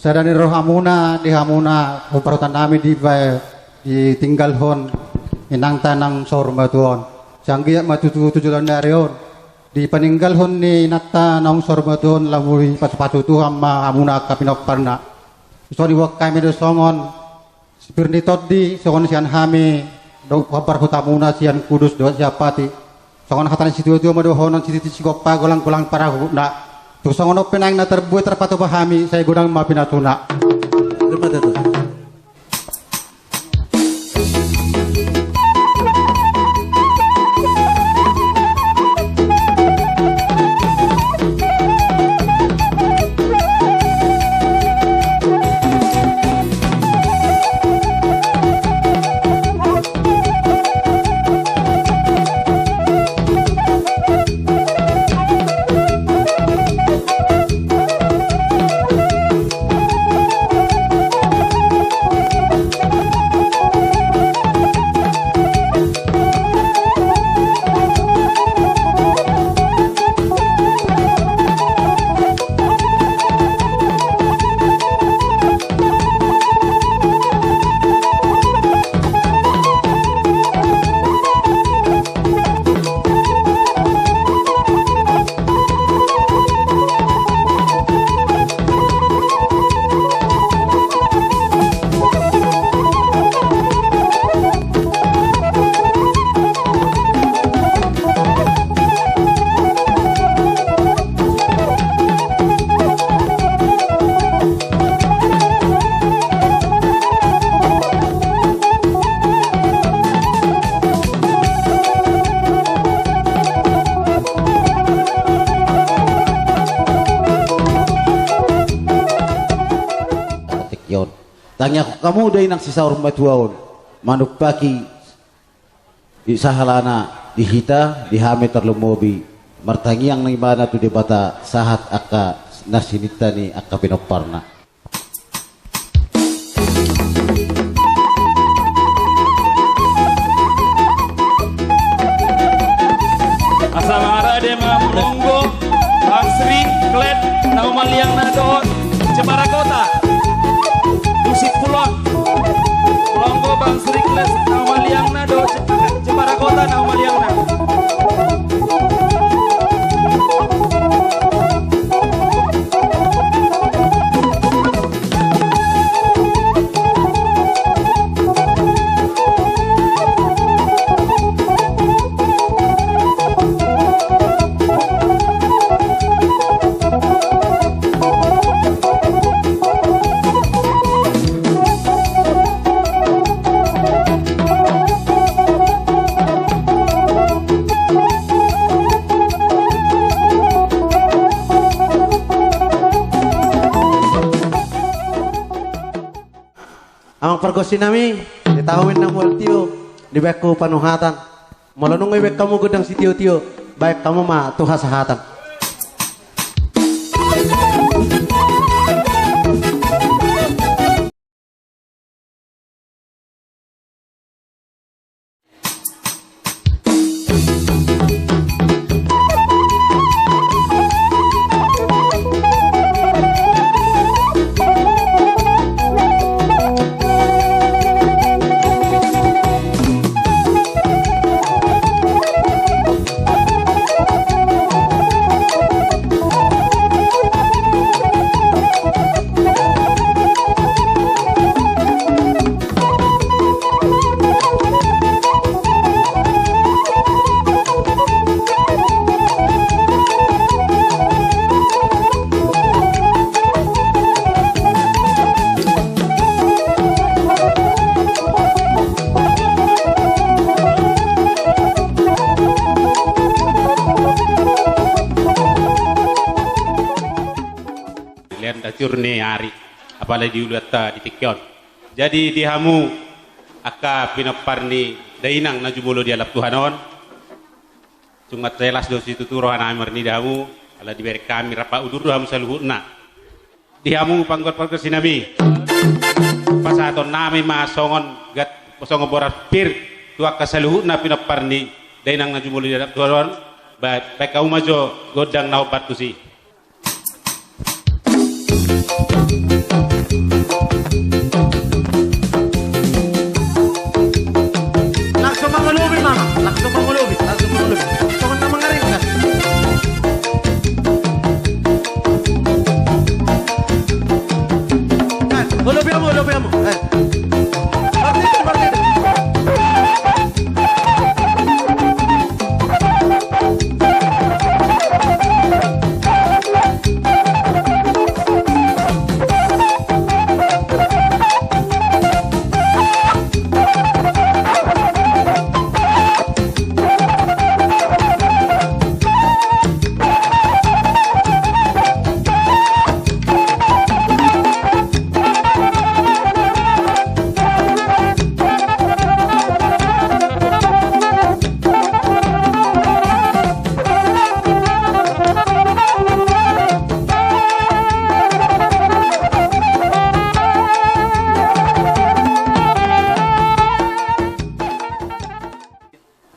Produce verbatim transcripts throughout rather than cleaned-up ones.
Sada ni rohamuna di hamuna, hombar huta nami di bae ditinggalhon inangta naung saur matua on. Sai anggiat ma tutu tu joloan ni ari on dipaninggalhon ni inanta naung saur matua on, laho dipasupasu Tuhan ma hamuna angka pinomparna. Songon i boan hami do songon sipir ni tondi, songon sian hami dohot hombar hutamuna sian Kudus dohot sian Pati. Songon hata ni situatua ma dohonon, sititi sigompa, golanggolang parahutna. Tung songon on pe naeng na tarbuat tarpatupa hami, sai godang ma pinasuna. Tangiangkon hamu da inang sisaur matua on, manumpahi di sahalana di hita, di hami tarlumobi, martangiang ma ibana tu Debata sahat angka na sininta ni angka pinomparna. Asa marade ma molo Bang Sri Klet na humaliangna dohot Jepara Kota. Musik pulon. Molo Bang Sri Klet na humaliangna dohot Jepara Kota na humaliangna. Amang pargonsi nami, di tahu na mual tio, dibaen hamu panuhatan. Molo nunga dibaen hamu gondang sitiotio, baen hamu ma tu hasahatan. Lean dacur ni ari, apala di uluanta di tingki on. Jadi di hamu angka pinompar ni dainang na jumolo dialap Tuhan on, tung marjelas do situtu roha nami marnida hamu, ala dibereng hami rap udur do hamu saluhutna. Di hamu panggual pargonsi nami, pasahaton nami ma songon gat, songon boras pir tu angka saluhutna pinompar ni dainang na jumolo dialap Tuhan on. Ba-, baen hamu ma jo gondang na hombar tusi.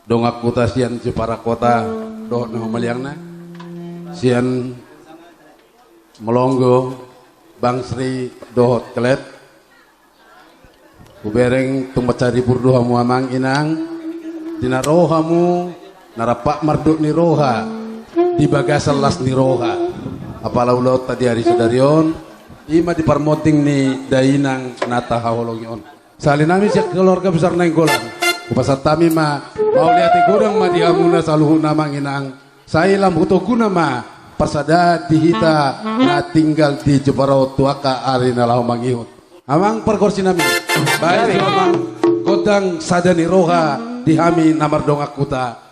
Dongan huta sian Jepara Kota dohot na humaliangna, sian Molonggo, Bang Sri dohot Klep. Hubereng tung mansai ribur do hamu amang inang, di na ro hamu na rap mardot ni roha di bagasan las ni roha. Apala ulaonta di ari sadari on, i ma di parmonding ni dainang na tahaholongi on. Sahali nami sian keluarga besar Nainggolan, hupasahat hami ma mauliate godang ma di hamuna saluhutna amang inang. Sai lam hutoguna ma parsadaan di hita na tinggal di Jepara on tu angka ari na laho mangihut. Amang pargonsi nami, baen ma amang gondang sada ni roha di hami na mardongan huta.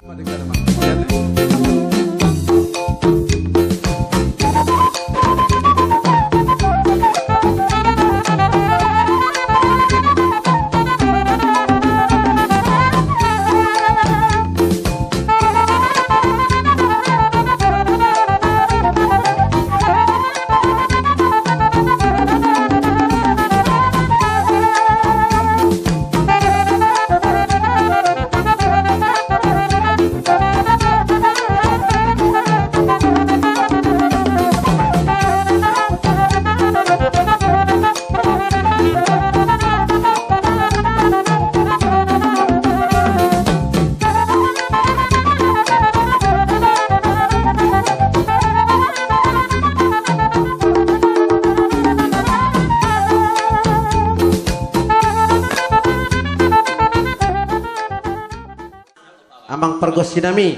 Amang pargonsi nami.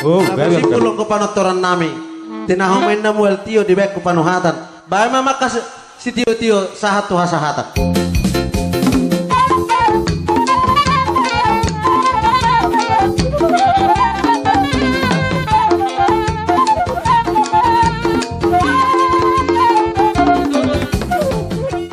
Oh, gabe, gabe. Masimpul anggo panontoran nami. Tinaho ma inna mual tio dibaen tu panuhatan. Baen ma angka si-, sitio-tio sahat tu hasahatan.